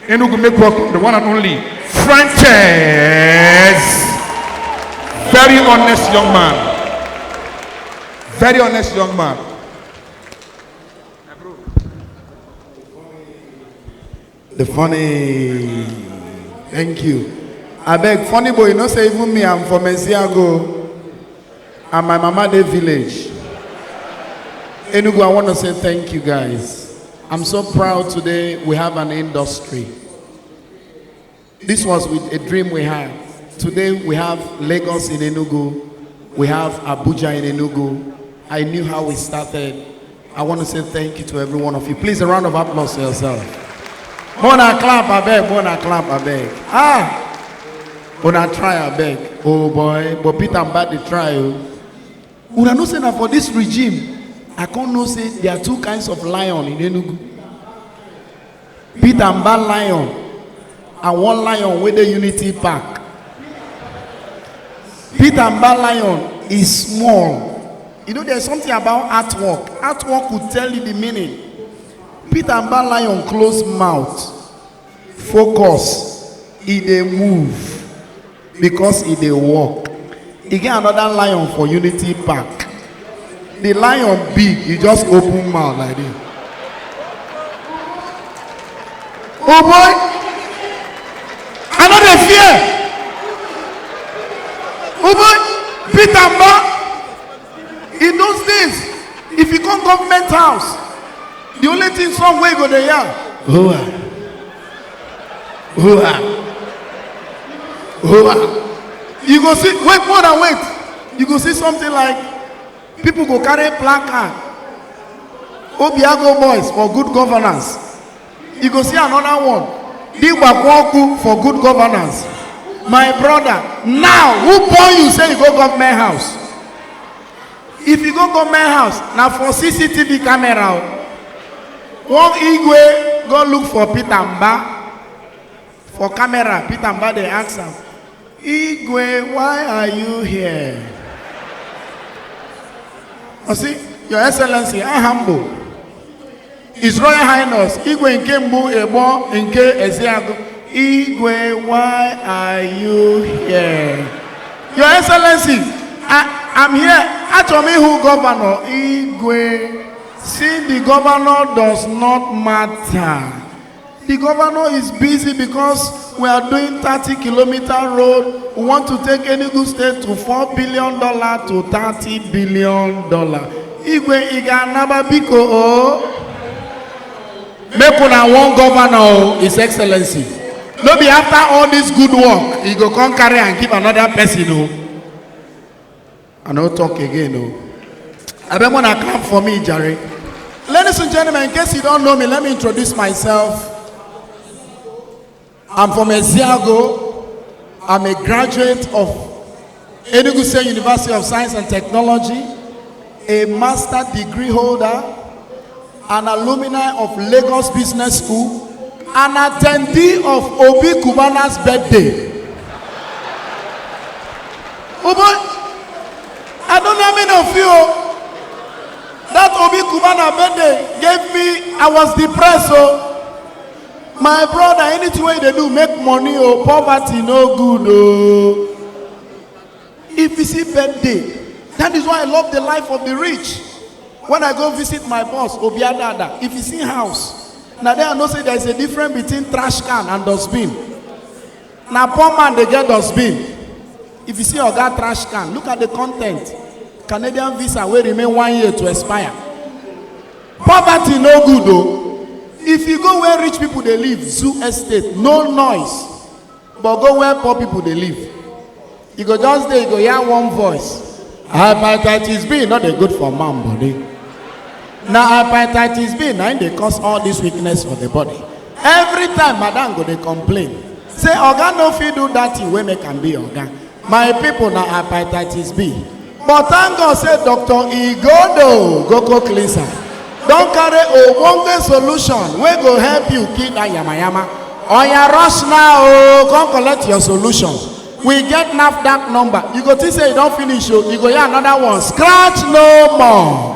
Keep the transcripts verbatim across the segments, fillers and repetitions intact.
Enugu make work, the one and only Frances. Very honest young man. Very honest young man. The funny. Thank you. I beg, funny boy, you know say even me, I'm from Esiago. And my mama dey village. Enugu, I want to say thank you guys. I'm so proud today we have an industry. This was with a dream we had. Today we have Lagos in Enugu. We have Abuja in Enugu. I knew how we started. I want to say thank you to every one of you. Please, a round of applause for yourself. Mona clap, I beg. Mona clap, I beg. Ah! Mona try, I beg. Oh boy, but Peter Mba dey try. Oh. Una know say na for this regime, I come know say there are two kinds of lion in Enugu. Peter Mba lion and one lion wey dey Unity Park. Peter Mba lion is small. You know, there's something about artwork. Artwork will tell you the meaning. Peter Mba lion close mouth, focus, e dey move because e dey work. E get another lion for Unity Park. The lion big, e just open mouth like this. Oh boy, I no dey fear. Oh boy, Peter Mba. In those days, if you come government house, the only thing song wey go dey hear, hoa, hoa, hoa. You go see, wait, more than wait. You go see something like people go carry placard, Obiago boys for good governance. You go see another one, Digbakwoku for good governance. My brother, now who born you say you go government house? If you go government house, na for C C T V camera o. One Igwe go look for Peter Mba for camera. Peter Mba dey ask am, "Igwe, why are you here?" I see, "Your Excellency, I humble." His Royal Highness Igwe nke Mbu Egbo nke Esiago. "Igwe, why are you here?" "Your Excellency, I, I'm here. Achọrọ m ịhụ governor." "Igwe, seeing the governor does not matter. The governor is busy because we are doing thirty kilometer road. We want to take Enugu State to four billion dollar to thirty billion dollar." Igwe, ị ga-anaba biko o. Make una one governor o, His Excellency. No be after all this good work, you go come carry and give another person o. I no talk again o. Abeg, una clap for me, jare. Ladies and gentlemen, in case you don't know me, let me introduce myself. I'm from Esiago. I'm a graduate of Enugu State University of Science and Technology, a master degree holder, an alumni of Lagos Business School, an attendee of Obi Cubana's birthday. Oh boy, I don't know how many of you. That Obi Cubana birthday gave me, I was depressed. So, my brother, anything wey you dey do, make money. Oh, poverty no good. Oh, if you see birthday, that is why I love the life of the rich. When I go visit my boss, Obiadada, if you see house, now there I know say there is a difference between trash can and dustbin. Na poor man dey get dustbin. If you see oga trash can, look at the content. Canadian visa wey remain one year to expire. Poverty no good o. If you go where rich people dey live, zoo estate, no noise. But go where poor people dey live. You go just dey, you go hear one voice. Hepatitis B no dey good for man body. Na hepatitis B na im dey cause all this weakness for the body. Every time madam go dey complain, say oga no fit do that thing wey make am be oga. My people, na hepatitis B. But thank God say Doctor Igodo Goko Cleanser don carry ogbonge solution wey go help you kill that yamayama. Oya, rush now o, come collect your solution. We get NAFDAC number. You go think say you don finish o, you go hear another one. Scratch no more.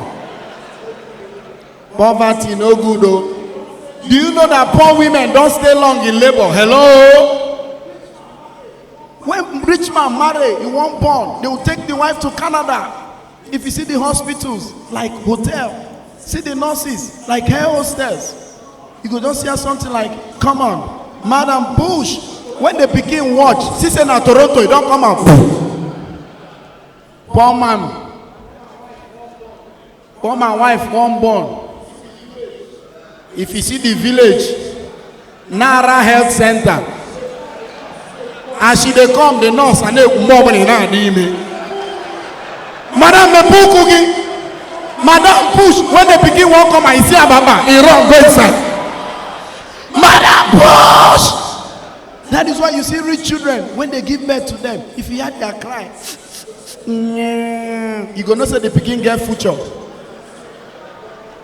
Poverty no good o. Do you know that poor women don't stay long in labor? Hello? When rich man marry, he won't born. They will take the wife to Canada. If you see the hospitals, like hotel, see the nurses, like hair hostels, you go just hear something like, "Come on, madam, push." When the pikin watch, see say na Toronto, you don't come out. Poor man, poor man wife won't born. If you see the village, Nara Health Center, as she dey come, the nurse and the woman in her name. Madam, me pull cookie. Madam, push. When the pikin won't come, I see a baba. He run, go inside. Madam, push. That is why you see rich children, when they give birth to them, if you hear their cry, you go know say the pikin get future.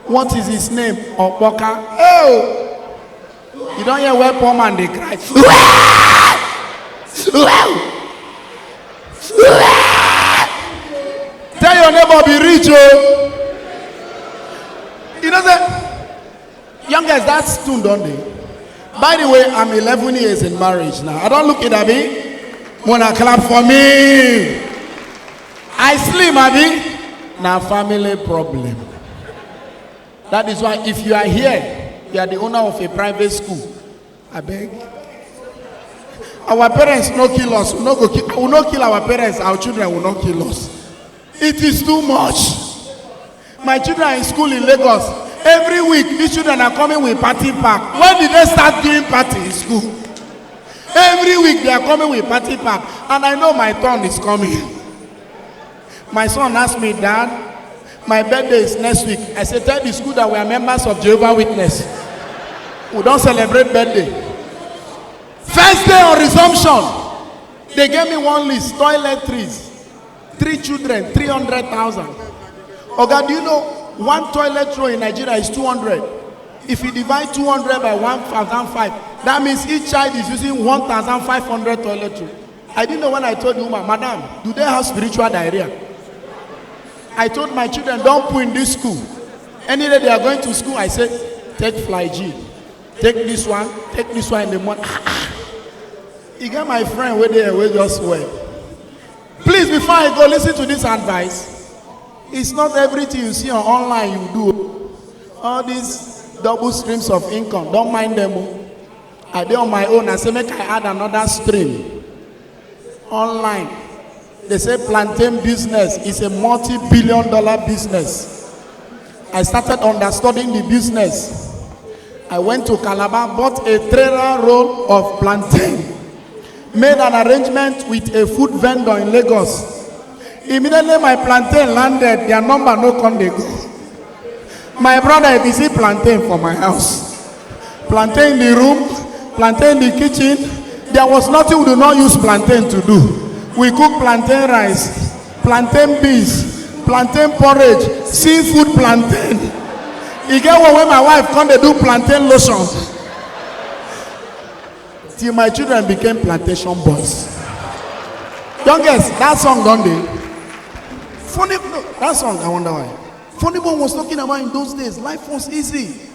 What is his name? Okpoka. Oh! You don't hear where poor man dey cry. Tell your neighbor, "Be rich, oh." You know that, youngest, that tune don dey. By the way, I'm eleven years in marriage now. I don't look it, abi. Wanna clap for me? I slim, abi. Na family problem. That is why if you are here, you are the owner of a private school, I beg. Our parents no kill us. We no go kill. We no kill our parents. Our children will not kill us. It is too much. My children are in school in Lagos. Every week, these children are coming with party pack. When did they start doing party in school? Every week, they are coming with party pack. And I know my turn is coming. My son asked me, "Dad, my birthday is next week." I said, "Tell the school that we are members of Jehovah Witness. We don't celebrate birthday." First day on resumption, they gave me one list, toiletries, three children, three hundred thousand. Oga, do you know one toilet roll in Nigeria is two hundred? If you divide two hundred by one thousand five, that means each child is using one thousand five hundred toilet roll. I didn't know when I told the woman, "Madam, do they have spiritual diarrhea?" I told my children, "Don't put in this school." Any day they are going to school, I say, "Take Flagyl, take this one, take this one in the morning." Ah, ah. You get my friend wey dey wey just well. Please, before I go, listen to this advice. It's not everything you see on online you do. All these double streams of income, don't mind them. Oh. I dey on my own. I say make I add another stream online. They say plantain business is a multi-billion dollar business. I started understanding the business. I went to Calabar, bought a trailer roll of plantain, made an arrangement with a food vendor in Lagos. Immediately my plantain landed, their number no come dey go. My brother, if you see plantain for my house, plantain in the room, plantain in the kitchen, there was nothing we do not use plantain to do. We cook plantain rice, plantain beans, plantain porridge, seafood plantain. E get one wey my wife come dey do plantain lotion. Till my children became plantation boys. Youngest, that song don dey. Funny, no, that song, I wonder why. Funny Bone was talking about in those days, life was easy.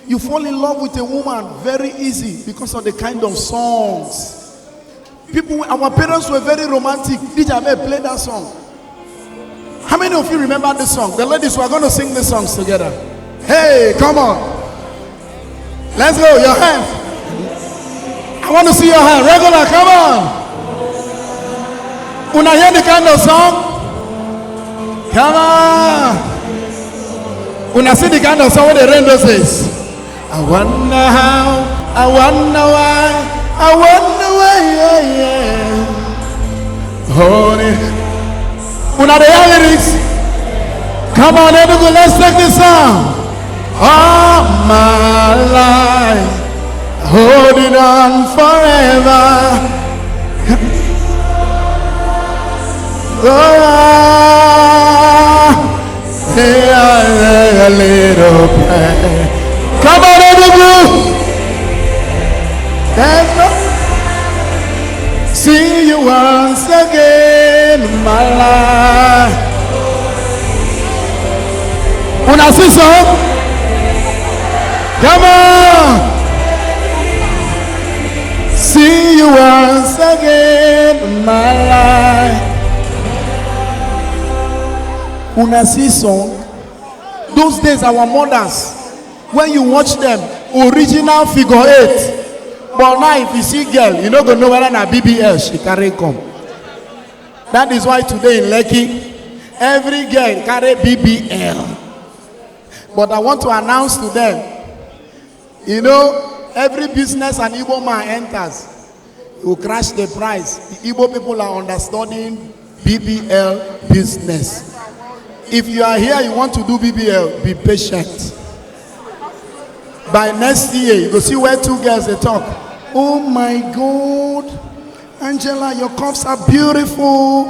You fall in love with a woman very easy because of the kind of songs. People, our parents were very romantic. D J Abel, play that song. How many of you remember this song? The ladies, we are going to sing the songs together. Hey, come on. Let's go. Your hand. I want to see your hand. Regular, come on. Una hear the kind of song? Come on. Una see the kind of song wey dey rain those days? I wonder how, I wonder why, I wonder why, yeah, yeah. Honey. Una dey hear lyrics? Come on, Enugu, let's take this song. All my life, holding on forever. Oh, yeah, yeah, a little prayer. Come on, Enugu. There's no see you once again, my life. Una see song? Come on! See you once again, my life. Una see song? Those days, our mothers, when you watch them, original figure eight. But now, if you see girl, you no go know whether na B B L she carry come. That is why today in Lekki, every girl carry B B L. But I want to announce to them, you know, every business an Igbo man enters, you crash the price. The Igbo people are understanding B B L business. If you are here, you want to do B B L, be patient. By next year, you go see where two girls they talk. Oh my God, Angela, your cuffs are beautiful.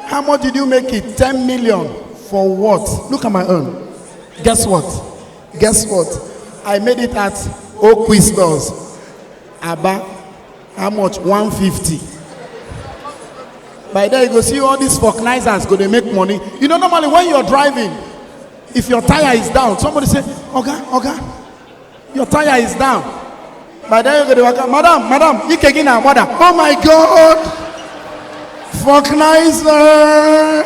How much did you make it? Ten million. For what? Look at my own. Guess what? Guess what? I made it at Oakwood Stores. Aba, how much? One fifty. By there, you go see all these vulcanizers go they make money. You know, normally when you're driving, if your tire is down, somebody say, "Oga, Oga, your tire is down." By then, you go to work, "Madam, madam, ikegina, mother." Oh my God. Vulcanizer.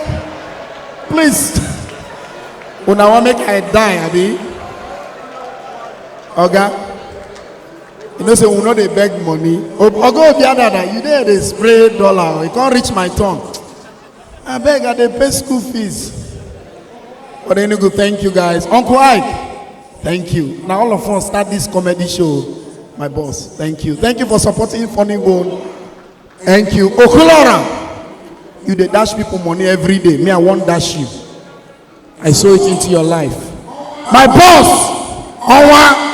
Please. Una wan make I die, abi? Oga, you know say we no dey beg money. Ob-, Oga Obiadada, you dey dey spray dollar. You can't reach my tongue. I beg, I dey pay school fees. But Enugu, thank you guys. Uncle Ike, thank you. Now all of us start this comedy show. My boss, thank you. Thank you for supporting Funny Bone. Thank you. Okulora, you dey dash people money every day. Me, I won't dash you. I sow it into your life. My boss, Owa,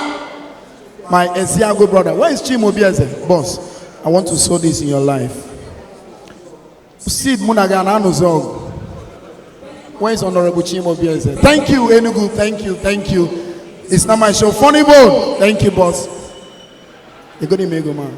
my Esiago brother. Where is Chimo Bieze? Boss, I want to sow this in your life. Seed Munaga and Anozog. Where is Honorable Chimo Bieze? Thank you, Enugu. Thank you, thank you. It's not my show. Funny Bone. Thank you, boss. You go to Mego, man.